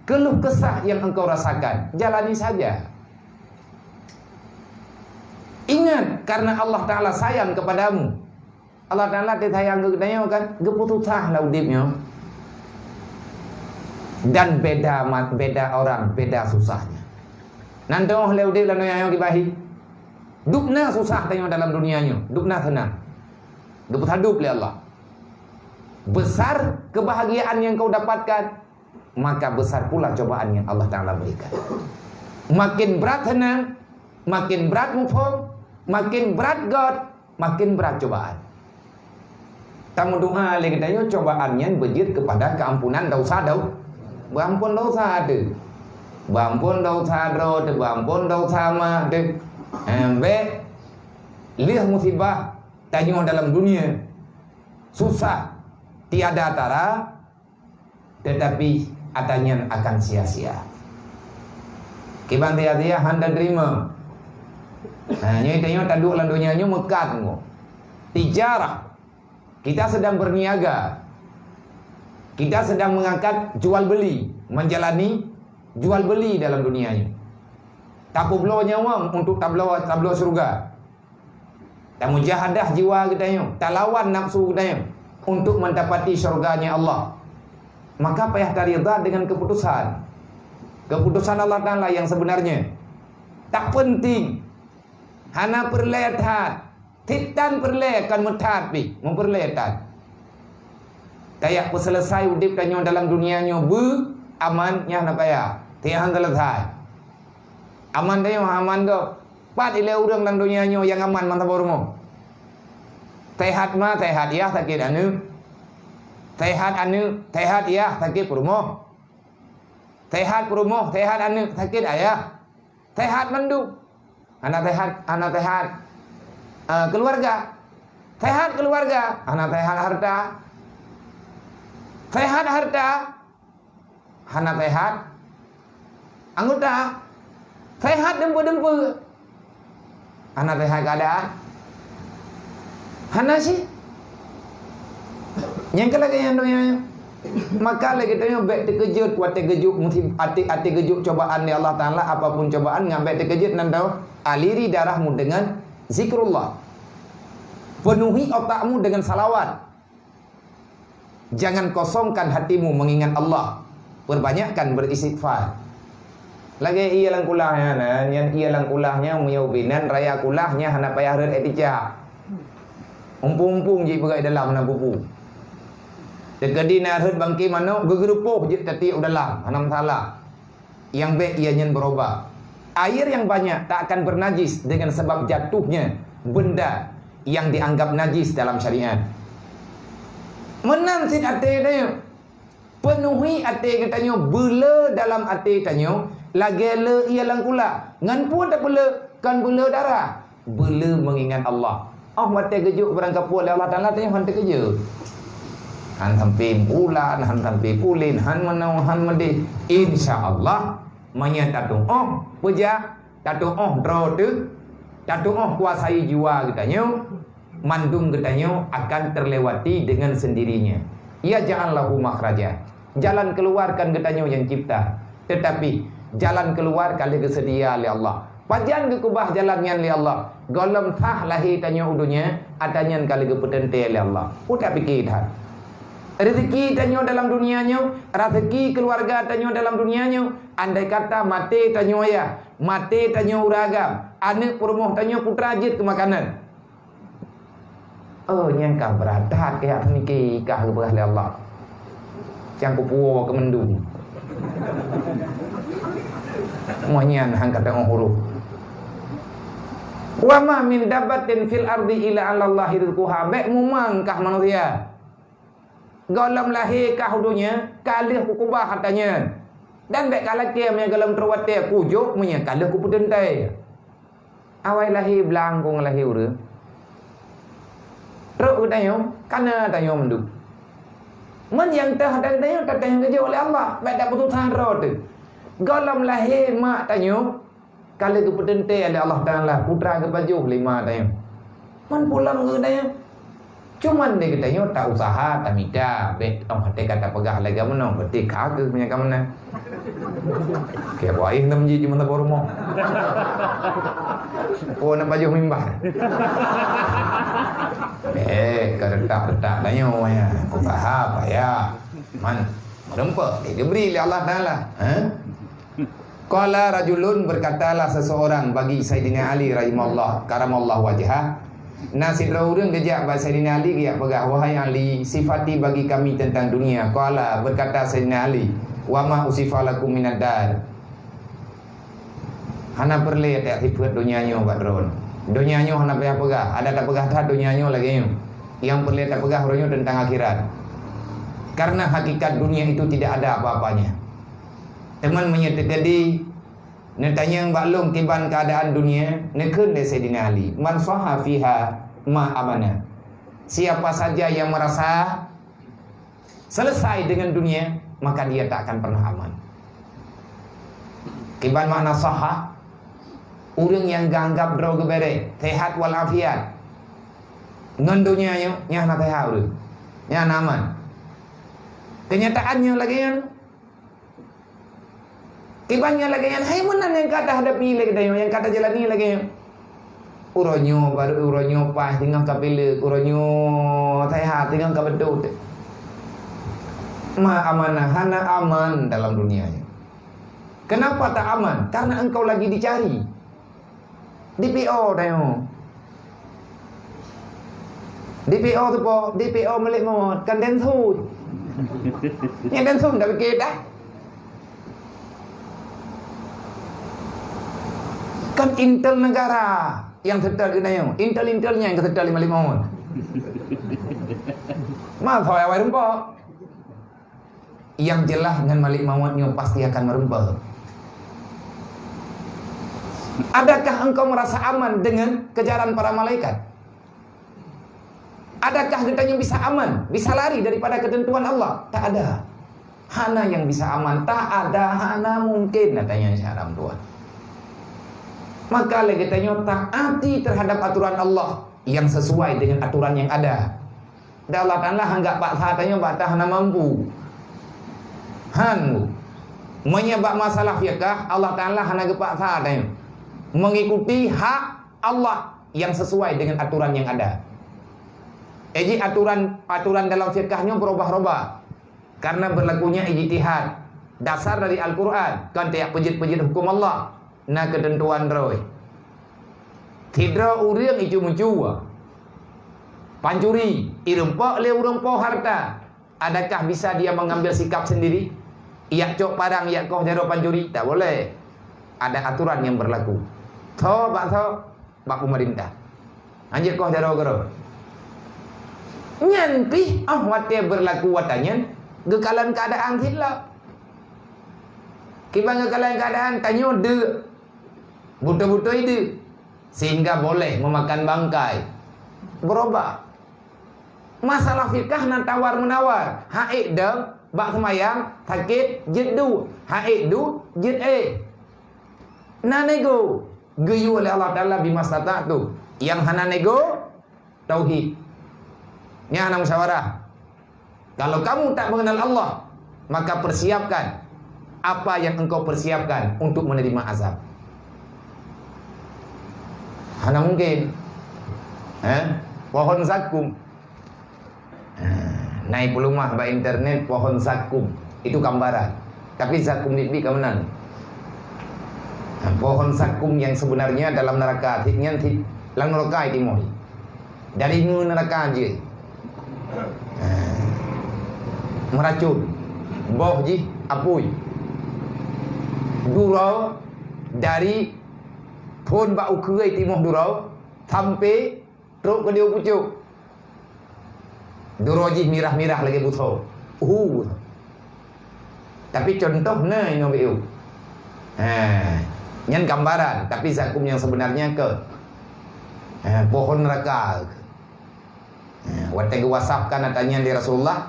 Keluh kesah yang engkau rasakan, jalani saja. Ingat, karena Allah Taala sayang kepadamu. Allah Taala teuh sayang keu geutanyoe kan, geupeususah lah udeb nyoe. Dan beda mat-, beda orang, beda susahnya. Nan teuh lé udeb lam dunia nyoe kiban hi. Dubna susah tanyoe dalam dunia nyoe, dubna seunang. Geupeusadub lé Allah. Besar kebahagiaan yang kau dapatkan, maka besar pula cobaan yang Allah Taala berikan. Makin brat seunang, makin brat muphom, makin brat göt, makin brat cobaan. Tameudoa lé geutanyoe cobaan nyan beujeuet keupada keuampunan dosa dau-, beuampon dosa teuh. Beuampon dosa droe teuh, beuampon dosa mak teuh. Ambek lheueh musibah tanyoe dalam dunia susah tiada tara, tetapi atra nyan akan sia-sia. Kiban sia-sia hana teurimong. Nah, nyoe tanyoe taduek lam donya nyoe meukat nyoe. Tijarah. Kita sedang berniaga. Kita sedang mengangkat jual beli, menjalani jual beli dalam dunia nyoe. Tapeubloe nyawöng untuk tabloe, tabloe syeuruga. Tamujahadah jiwa geutanyoe, talawan nafsu geutanyoe untuk mendapati syurganya Allah. Maka payah taridha dengan keputusan. Keputusan Allah Taala yang sebenarnya. Tak penting. Hana peureulée that. Titan peureulée kon meuthat pih, meupeureulée that. Tajak peuseuleusoe udeb tanyoe dalam dunia nyoe beu aman nyan hana payah. Tihan seuleusoe. Aman tanyoe, aman gob. Pat ilée ureuëng lam donya nyoe nyang aman mantong rumoh. Sehat ma, sehat yah, sakét aneuëk. Sehat aneuëk, sehat yah, sakét peurumoh. Sehat peurumoh, sehat aneuëk, sakét ayah. Sehat mandum. Hana sehat, hana sehat, eh, keuluwarga. Sehat keuluwarga, hana sehat hareuta. Sehat hareuta, hana sehat anggota. Sehat dumpeue-dumpeue, hana sehat keuadaan. Hana sih. Nyang keu lagée nyan donya nyoe. Maka lagée tanyoe bék teukeujot watée geujok musib-, até, até geujok cobaan lé Allah Taala, apapun cobaan nyan bék teukeujot nan tao aliri darahmu dengan zikrullah. Penuhi otakmu dengan salawat. Jangan kosongkan hatimu mengingat Allah. Perbanyakkan beristighfar. Lagée ié lam kulah nyan, nyan ié lam kulah nyan meunyoe binan raya kulah nyan hana payah rhot ék ticak. Umpung-umpung jih peugah dalam hana pupu. Teukeudi na rhot bangke manok geugeureupoh jeuet tatiek u dalam hana masalah. Nyang bék ié nyan beurubah. Air yang banyak tak akan bernajis dengan sebab jatuhnya benda yang dianggap najis dalam syariat. Meunan cit até tanyoe. Peunuhi até geutanyoe, beuleu dalam até tanyoe lagée le ié lam kulak. Ngon peue tabeuleu? Kon beuleu darah. Beuleu meungingat Allah. Oh, watée geujok barang kapeue lé Allah Taala, tanyoe hán teukeujot. Hán sampai bulan, hán sampai pulen, hán meunoe, hán meudeh. Insya Allah, meunyoe tatu'oh, peujak, tatu'oh droe teuh, tatu'oh kuasai jiwa geutanyoe, mandum geutanyoe akan terlewati dengan sendirinya. Yaj'al lahu makhraja. Jalan keluar kon geutanyoe nyang cipta. Tetapi, jalan keluar ka lheueh geuseudia lé Allah. Pajan geukeubah jalan nyan lé Allah? Gohlom sah lahé tanyoe u donya, ata nyan ka lheueh geupeuteuntée lé Allah. Utak pike that. Rezeki tanyoe dalam dunia nyoe, rezeki keluarga tanyoe dalam dunia nyoe, andai kata maté tanyoe ayah, maté tanyoe ureueng agam, aneuëk peurumoh tanyoe putra jeuet keu makanan. Oh, nyang ka brat that keu jak seumiki kah geupeugah lé Allah. Nyang kupuwoe keu mendung. Moh nyan hán ka teu'oh huruf. "Wa ma min dabbatin fil ardi illa 'alallahi rizquha." Bék mumang kah manusia. Gohlom lahé kah u donya, ka lheueh kukeubah ata nyan. Dan bék kalakée meunyoe gohlom trok watée kujok meunyoe ka lheueh kupeuteuntée. Awai lahé blang kong lahé ureuëng. Trok geutanyoe, kana tanyoe mandum. Meunyoe nyang teuh ata geutanyoe, ka tanyoe geujok lé Allah. Bék tapeususah droe teuh. Gohlom lahé mak tanyoe, ka lheueh geupeuteuntée lé Allah Taala, putra geupajoh lé ma tanyoe. Man pulang geutanyoe. Cuman lé geutanyoe ta usaha, tamita, bék tong até ka tapeugah lagée meunoe, berarti ka keuh meunyoe ka meunan. Keu buah aih nem jih cuma saboh rumoh. Oh, nak pajoh mimbah. Eh, ka retak-retak tanyoe ya. Usaha payah. Man, meureumpok, eh, diberi lé Allah Taala. Ha? Qala rajulun, berkatalah seseorang bagi Saidina Ali rahimahullah, karamallahu wajhah. Na sidroe ureuëng geujak bak Saidina Ali, geujak peugah, "Wahai Ali, sifati bagi kami tentang dunia." Qala, berkata Saidina Ali, "Wa ma usifa lakum minad dar." Hana peureulée tajak sifeuet donya nyoe bak droe. Donya nyoe hana payah peugah, adak tapeugah that donya nyoe lagée nyoe. Nyang peureulée tapeugah uroe nyoe tentang akhirat. Karena hakikat dunia itu tidak ada apa-apanya. Teuma meunyoe teukeudi neutanyong bak lôn kiban keuadaan dunia, neukheun lé Saidina Ali, "Man sahha fiha ma amana." Siapa saja yang merasa selesai dengan dunia, maka dia tak akan pernah aman. Kiban makna sahha? Ureuëng nyang geuanggab droe geubereh, sehat walafiat. Ngon donya nyoe, nyan hana sehat ureuëng. Nyan hana aman. Kenyataannya lagée nyan, Kiban nyang lagée nyan, hai meunan nyang ka tahadapi lé geutanyoe, nyang ka tajalani lagée nyan. Uroe nyoe barô, uroe nyoe paih teungoh ka pileuk, uroe nyoe sehat teungoh ka beudôh. Ma amanah, hana aman dalam dunia nyoe. Kenapa tak aman? Karena engkau lagi dicari. D P O tanyoe. D P O tu po, D P O malaikat maut, kan densus. Nyang densus dak pikir dah. Kan intel negara nyang seutôt keu tanyoe. Intel-intel nyang seutôt lé malaikat maut. Ma soe awai rumpok. Yang jelas ngon malaikat maut nyoe pasti akan meureumpok. Adakah engkau merasa aman dengan kejaran para malaikat? Adakah geutanyoe bisa aman, bisa lari daripada ketentuan Allah? Tak ada. Hana nyang bisa aman, tak ada, hana mungkin, katanya syarat Tuhan. Maka lé geutanyoe taati terhadap aturan Allah yang sesuai dengan aturan yang ada. Dan Allah Taala hana geupaksa tanyoe bak hana mampu. Han. Meunyoe bak masalah fiqah, Allah Taala hana geupaksa tanyoe mengikuti hak Allah yang sesuai dengan aturan yang ada. Jadi aturan, aturan dalam fiqah nyoe berubah-ubah karena berlakunya ijtihad. Dasar dari Al-Quran, kon tajak peujeuet-peujeuet hukum Allah. Na keuteuntuan droe. Sidroe ureuëng icu-mucu, pancuri, irumpok lé ureuëng po harta. Adakah bisa dia mengambil sikap sendiri? Ijak cok parang, ijak koh jaroe pancuri? Tak boleh. Ada aturan yang berlaku. Tho bak tho, bak pemerintah. Hanjeuet koh jaroe keudroe. Nyan pih, oh, watée berlaku watanyan, geukalon keadaan cit lom. Kiban geukalon keadaan, tanyoe deuk. Beutôi-beutôi deuk. Sehingga boleh memakan bangkai. Berubah. Masalah fikah na tawar-menawar. Hak ék dong, bak seumayang, sakét, jeuet duek. Hak ék duek, jeuet éh. Na nego. Geuyue lé Allah Taala bima stata'tu. Nyang hana nego, tauhid. Nyan hana musyawarah. Kalau kamu tak mengenal Allah, maka persiapkan apa yang engkau persiapkan untuk menerima azab. Hana mungkin. Eh? Pohon zakum. Eh, na ipeulumah bak internet pohon zakum. Itu gambaran. Tapi zakum biet-biet ka meunan. Pohon zakum yang sebenarnya dalam neraka, nyan lam neraka itimoh. Dari ngon neraka jih. Eh, meracun. Boh jih apui. Duroe dari phon bak ukeue timoh duroe sampai trok keu di pucôk. Duroe jih mirah-mirah lagée butho. Uhu. Tapi contoh na inoe biu. Ha, nyan gambaran, tapi zakum yang sebenarnya ke, ha, pohon neraka. Ha, watée geuwasafkan ata nyan lé Rasulullah,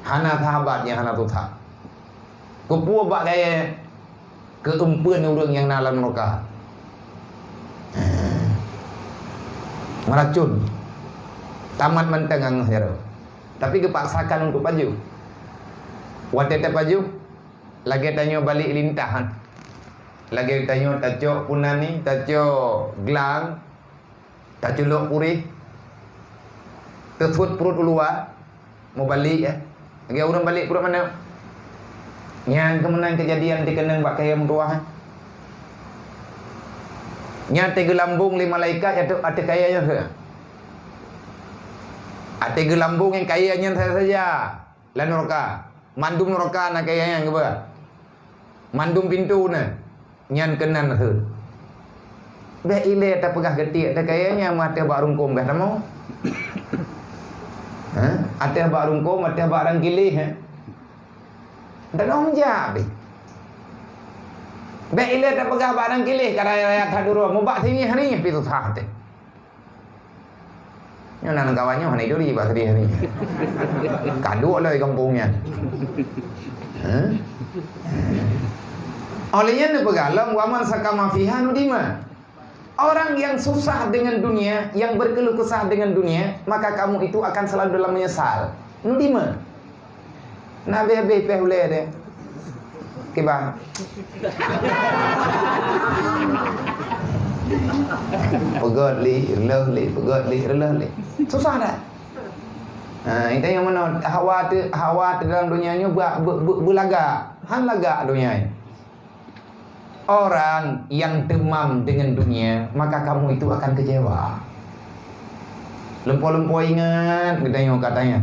hana sahabat nyang hana tusa. Keupeue bak gaya keueumpeuen ureuëng nyang na lam neraka. Ha, meracun. Tamat mantong angeuh jaroe. Tapi geupaksakan untuk pajoh. Watée tapajoh, lagée tanyoe balek lintahan. Lagée tanyoe tacok punani, tacok glang, taculok purih, teusuet pruet u luwa, mubalek, eh. Lagée ureuëng balek pruet manok. Nyang keumeunang keujadian teukeunong bak kayée meutuwah, eh. Nyan teugeulambong lé malaikat ateueh, ateueh kayée nyan saja. Ateueh geulambong nyang kayée nyan saja-saja. Lam neraka. Mandum neraka na kayée nyan keubah. Mandum pintoe na. Nyan keunan heuet. Bék ilée tapeugah geutiek, ta kayée nyan meuateueh bak rungkôm gah tamong. Ha? Ateueh bak rungkôm, ateueh bak rang kiléh, ha? Danong jak pih. Bék ilée tapeugah bak rang kiléh, ka raya-raya that duroe, mubak sinyeh-rinyeh pih susah teuh. Nyoe nan kawan nyoe hana juri bak sedih ni. Kaduk loi gampông nyan. Hah? Oleh nyan neupeugah lom, "Wa man sakama fiha nudima." Orang yang susah dengan dunia, yang berkeluh kesah dengan dunia, maka kamu itu akan selalu dalam menyesal. Nudima. Na habéh-habéh péh ulée deh. Kiban. Peugét lé, reuloh lé, peugét lé, reuloh lé. Susah dah. Ha, itu yang mana hawa tu, hawa tu dalam dunia ni beu-, beu-, beu-, beulagak. Han lagak dunia ni. Orang yang demam dengan dunia, maka kamu itu akan kecewa. Lumpo-lumpo ingat, geutanyoe katanya.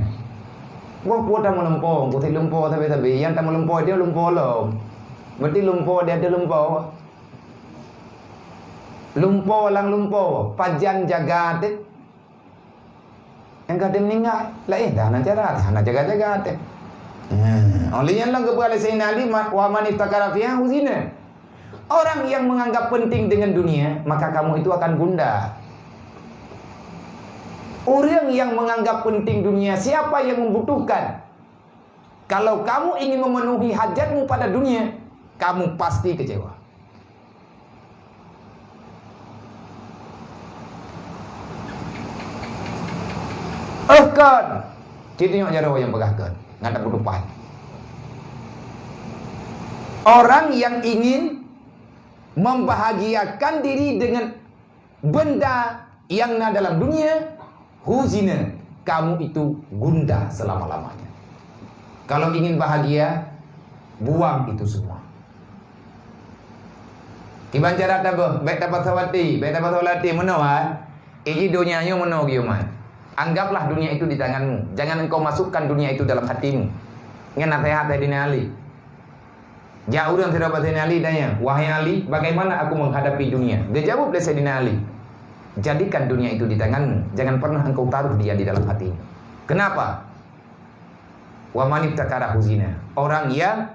Boh peue tameulumpo, peue lumpo sabe-sabe, nyang tameulumpo dia lumpo lom. Berarti lumpo dia ada lumpo. Lumpo lam lumpo, pajan jaga teuh. Nyang ka teuh meuninggai, laén dah hana cara, dah hana jaga-jaga teuh. Hmm, oleh nyan lom geupeugah lé Saidina Ali, "Ma-, wa man iftakara fiha huzina." Orang yang menganggap penting dengan dunia, maka kamu itu akan gundah. Orang yang menganggap penting dunia, siapa yang membutuhkan? Kalau kamu ingin memenuhi hajatmu pada dunia, kamu pasti kecewa. Eh kon, cit nyoe jaroe nyang peugah kon, ngon tapeuteupat. Orang yang ingin membahagiakan diri dengan benda yang na dalam dunia, huzina, kamu itu gundah selama-lamanya. Kalau ingin bahagia, buang itu semua. Kiban cara tabeuh, bék tapasoe até, bék tapasoe até meunoe, ha? Iji donya nyoe meunoe geuh, man. Anggaplah dunia itu di tanganmu. Jangan engkau masukkan dunia itu dalam hatimu. Nyan naseuhat dari Saidina Ali. Jak ureuëng sidroe bak Saidina Ali tanyong, "Wahai Ali, bagaimana aku menghadapi dunia?" Geujaweueb lé Saidina Ali, "Jadikan dunia itu di tanganmu, jangan pernah engkau taruh dia di dalam hatimu." Kenapa? "Wa man ibtakara huzina." Orang yang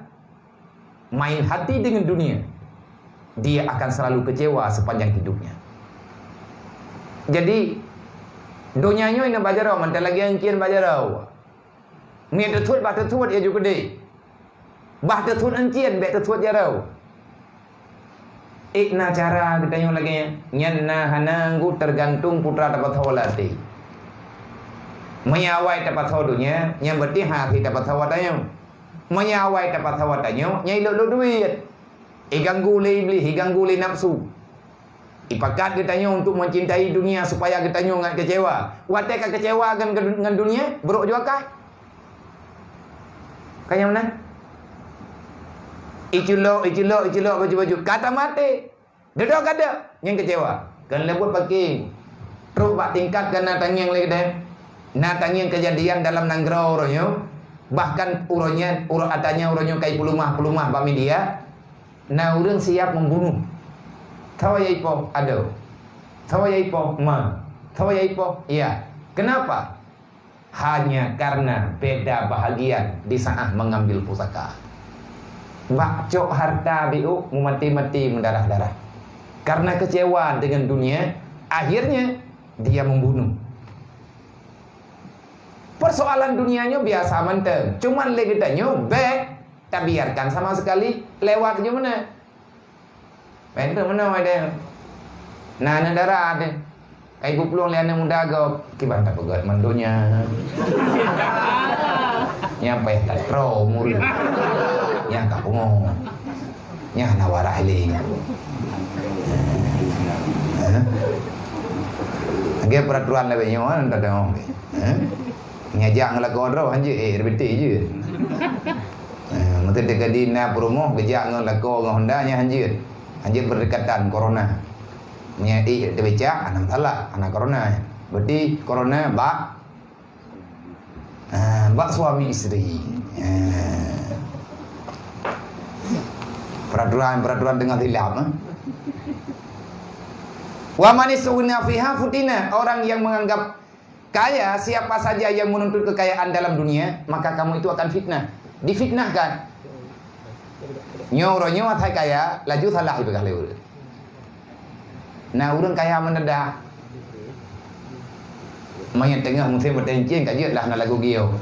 main hati dengan dunia, dia akan selalu kecewa sepanjang hidupnya. Jadi, donya nyoe na bak jaroe, mantong lagée angkien bak jaroe. Miet teuthot bah teuthot ya ju keudeh. Bah teuthot angkien bék teuthot jaroe. Ék na cara geutanyoe lagée nyan, nyan na hana ngu tergantung putra tapasoe lam até. Meunyoe awai tapasoe donya, nyan berarti hase tapasoe tanyoe. Meunyoe awai tapasoe tanyoe, nyan ilok-lok duit. Iganggu lé iblih, iganggu lé nafsu. Ipakat geutanyoe untuk mencintai dunia supaya geutanyoe ngat kecewa. Watée ka kecewa ngon, ngon dunia, brok jua kah? Ka nyang meunan? Iculok, iculok, iculok baju-baju. Ka tamaté. Deudok ka deuek, nyang kecewa. Kon leubuet paké. Trok bak tingkat ka na tangieng lé keudeh. Na tangieng kejadian dalam nanggroe uroe nyoe. Bahkan uroe nyan, uroe ata nyan uroe nyoe kai peulumah-peulumah bak media. Na ureuëng siap membunuh. Tho ya ipoh, adoe. Tho ya ipoh, ma. Tho ya ipoh, ya. Kenapa? Hanya karena beda bahagian di saat mengambil pusaka. Bak cok harta biuk meumaté-maté meudarah-darah. Karena kecewa dengan dunia, akhirnya dia membunuh. Persoalan dunia nyoe biasa mantong. Cuman lé geutanyoe bék tabiarkan sama sekali lewat jeuet meunan. Meuntreuk meunoe deh. Na aneuk dara deh. Kai peuplueng lé aneuk muda gob, kiban tapeugét man donya. Nyang payah tatroe murit. Nyang ka pungo. Nyang hana waras lé nyan. Hah? Lagée peraturan lawét nyoe, hana tadong. Hah? Nyang jak ngon lakoe droe hanjeuet, eh, R B T jeuet. Eh, meuteuk teuka di na peurumoh geujak ngon lakoe ngon Honda nyan hanjeuet. Hanjeuet berdekatan corona. Meunyo ék teubecak, hana masalah, hana corona. Berarti corona bak, ah, bak suami isteri. Ah. Peraturan-peraturan teungoh silap, eh. Wa man istughna fiha futina, orang yang menganggap kaya, siapa saja yang menuntut kekayaan dalam dunia, maka kamu itu akan fitnah. Difitnahkan. Nyoe uroe nyoe asai kaya, laju salah ipeugah lé ureuëng. Na ureuëng kaya mendadak. Meunyo teungoh musém bateng cien ka jeuet lah na lagu gio.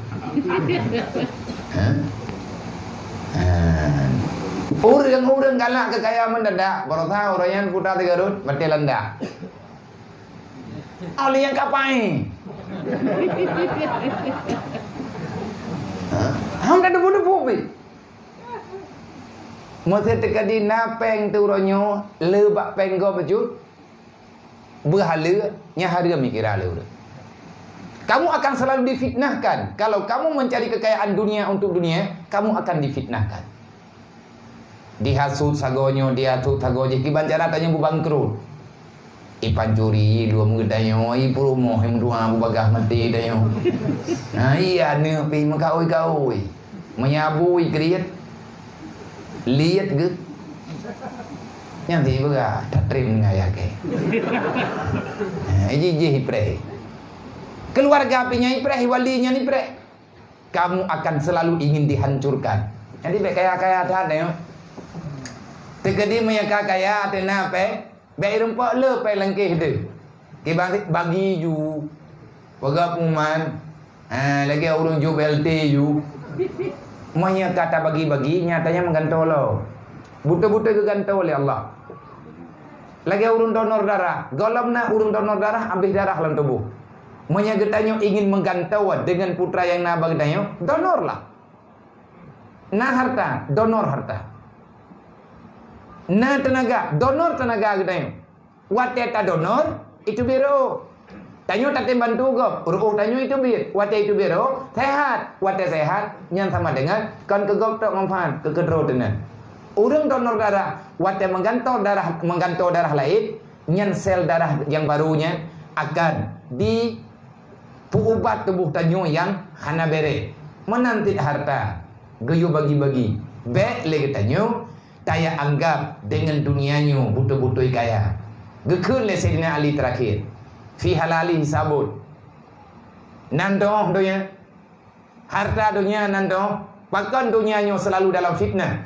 Hah? Ha. Ureuëng-ureuëng galak keu kaya mendadak, barosa uroe nyan putra teugarut, batée landak. Awak nyang ka paéh. Ha? Hana debu-debu pih. Meusé teuka di na péng teuh uroe nyoe, le bak péng gob bacut. Beuhaleue, nyan hareuem mikira lé ureuëng. Kamu akan selalu difitnahkan. Kalau kamu mencari kekayaan dunia untuk dunia, kamu akan difitnahkan. Dihasut sagoe nyoe, dihasut sagoe jih, kiban cara tanyoe beubangkrut. Ipancuri, luem geutanyoe, ipeurumoh, imeutuha beubagaih maté tanyoe. Nah, iya, aneuk pih meukaôi-kaôi. Meunyabu ikriet, liet geuh. Nyan sibeura, tatrém ngon ayah kèe. Eh, jih-jih ipreh. Keluarga pih nyan ipreh, wali nyan ipreh. Kamu akan selalu ingin dihancurkan. Jadi, bèk kaya-kaya that, ya. Teukeudi meunyo ka kaya, teuna pèng, bèk irumpok le pèng langkéh deuh. Kiban bagi ju. Peugah pengumuman, ha, lagèe ureueng jôk B L T ju. Meunyo ka tabagi-bagi, nyatanya meugantoe lom. Beutôi-beutôi geugantoe lé Allah. Lagèe ureueng donor darah. Gohlom na ureueng donor darah, abéh darah lam tuboh. Meunyo geutanyoe ingin meugantoe deungon putra nyang na bak geutanyoe, donorlah. Na harta, donor harta. Na teunaga, donor teunaga geutanyoe. Watèe tadonor, iteubiet reuôh. Tanyoe tatem bantu gob, reuôh tanyoe iteubiet. Watèe iteubiet reuôh, seuhat. Watèe seuhat, nyan sama deungon kon keu gob tok manfaat, keu keudroe teunan. Ureueng donor darah, watèe meugantoe darah, meugantoe darah laén, nyan sel darah nyang barô nyan akan di peuubat tuboh tanyoe nyang hana bèrèh. Meunan cit harta geuyue bagi-bagi. Bék lé geutanyoe taya anggab deungon dunia nyoe beutôi-beutôi kaya. Geukheun lé Saidina Ali terakhir, "Fi halali hisabun." Nan doh donya, harta dunia nan doh, pakon dunia nyoe selalu dalam fitnah.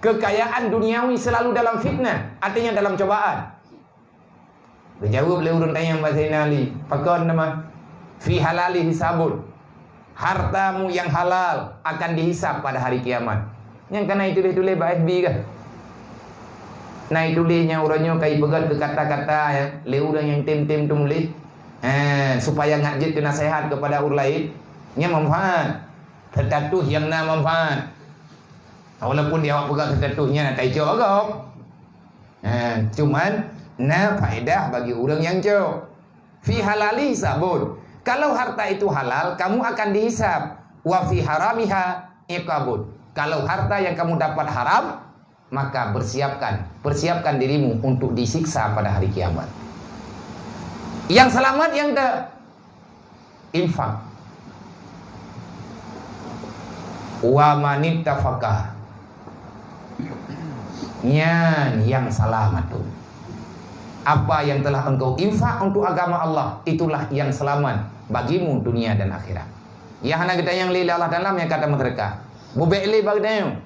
Kekayaan duniawi selalu dalam fitnah, artinya dalam cobaan. Geujaweueb lé ureuëng tanyong bak Saidina Ali, "Pakon teuma?" "Fi halali hisabun." Hartamu yang halal akan dihisab pada hari kiamat. Nyang ka na ituléh-tuléh bak F B kah? Na ituléh nyang uroe nyoe ka ipeugét keu kata-kata, ya, lé ureuëng nyang tem-tem tumuléh. Eh, supaya ngat jeuet keu naseuhat kepada ureuëng laén. Nyan manfaat. Status nyang na manfaat. Walaupun di awak peugah status nyan na taicok agam. Ha, cuman na faedah bagi ureuëng nyang cok. "Fi halali hisabun." Kalau harta itu halal, kamu akan dihisab. "Wa fi haramiha iqabun." Kalau harta yang kamu dapat haram, maka bersiapkan, persiapkan dirimu untuk disiksa pada hari kiamat. Yang selamat yang te infak. "Wa manittafaqa." Nyan yang salamat tu. Apa yang telah engkau infak untuk agama Allah, itulah yang selamat bagimu dunia dan akhirat. Ya hana geutanyong lé Allah Taala nyang kata meuseudeukah. Bubek lé bak geutanyoe.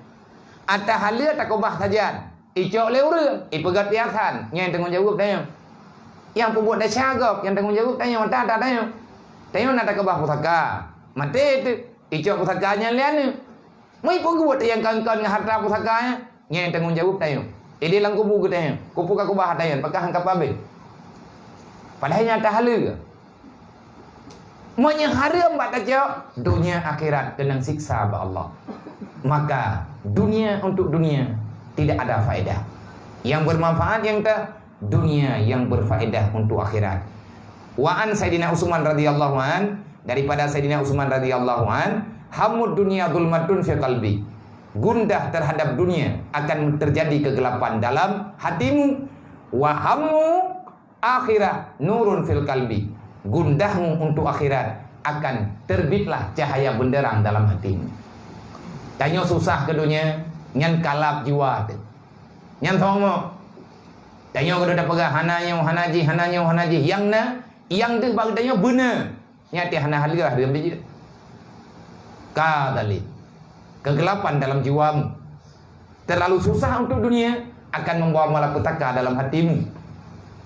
Ata haleue takeubah sajan. Icok lé ureuëng, ipeugét piasan, nyang tanggong jaweueb tanyoe. Nyang peubuet desya gob, nyang tanggong jaweueb tanyoe, ata-ata tanyoe. Tanyoe na takeubah pusaka. Maté teuk, icok pusaka nyan lé aneuk. Meu peubuet nyang kon-kon ngon harta pusaka nyan, nyang tanggong jaweueb tanyoe. Ideh lam kubu geutanyoe, kubu ka kubah tanyoe, pakah han ka pabeh. Padahai nyan ata haleue. Meunyoe hareuem bak tacok, dunia akhirat keunong siksa bak Allah. Maka, dunia untuk dunia tidak ada faedah. Yang bermanfaat yang te, dunia yang berfaedah untuk akhirat. Wa an Saidina Utsman radhiyallahu an, daripada Saidina Utsman radhiyallahu an, "Hammud dunya zulmatun fi qalbi." Gundah terhadap dunia akan terjadi kegelapan dalam hatimu. "Wa hammu akhirah nurun fil qalbi." Gundahmu untuk akhirat akan terbitlah cahaya benderang dalam hatimu. Tanyoe susah keu dunia, nyan kalab jiwa teuh. Nyan sombong. Tanyoe keuneuk tapeugah hana nyoe, hana jih, hana nyoe, hana jih. Nyang na, nyang deuh bak tanyoe beuna. Nyan teuh hana haleue, haleue biji. Ka tali. Kegelapan dalam jiwamu. Terlalu susah untuk dunia akan membawa malapetaka dalam hatimu.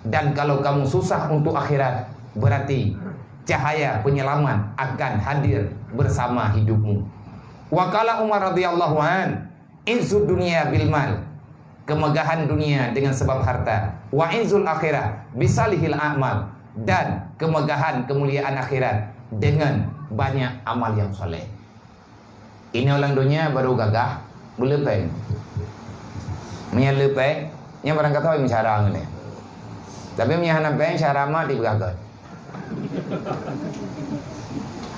Dan kalau kamu susah untuk akhirat, berarti cahaya penyelamat akan hadir bersama hidupmu. Wa qala Umar radhiyallahu an, "Izzud dunya bil mal." Kemegahan dunia dengan sebab harta. "Wa izzul akhirah bisalihil a'mal." Dan kemegahan kemuliaan akhirat dengan banyak amal yang soleh. Inoe lam donya barô gagah, beuleupeng. Meunyo leupeng, nyan barangkasoe meucara ngon. Tapi meunyo hana peng, cara mat ipeugah göt.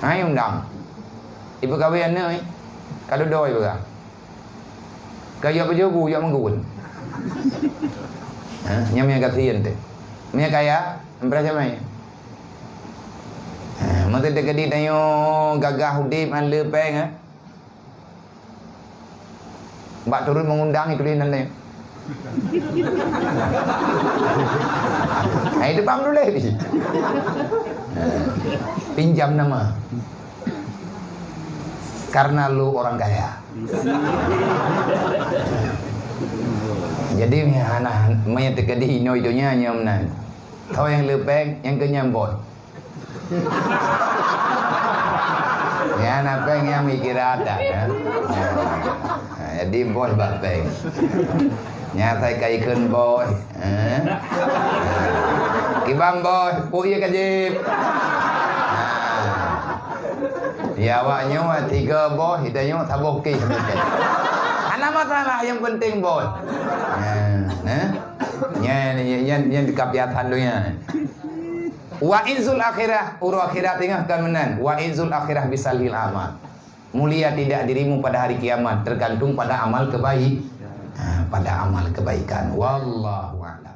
Hai undang. Ipeukawen aneuk, ka dudoe ipeugah. Ka yue peujobu, yue meugeuen. Ha, nyan meunyo gasien teuh. Meunyo kaya, empreh jamai. Ha, meuteudeh keudeh tanyoe gagah udeb ngon leupeng, ha. Bak turun mengundang itu lé nan lain. Nah, itu paham dulu lé. Pinjam nama. Karena lu orang kaya. Jadi, hana, meunyo teukeudi inoe donya nyoe meunan. Kau nyang leupeng, nyang keu nyan bos. Nyan apa nyang mikir ada, ya? Ha, jadi bos bak bank. Nyan sai ka ikheun bos, eh? Kiban bos, puk ié ka jép. Ha. Ya, awak nyoe tiga bos, kita nyoe saboh keh. Hana masalah, yang penting bos. Ha, eh? Nyan, nyan, nyan, nyan dikapiatan tu nyan. Wa izzul akhirah, uroe akhirat ingat kan meunan. Wa izzul akhirah bisalihil amal. Mulia tidak dirimu pada hari kiamat tergantung pada amal kebaik. Ha, pada amal kebaikan. Wallahu a'lam.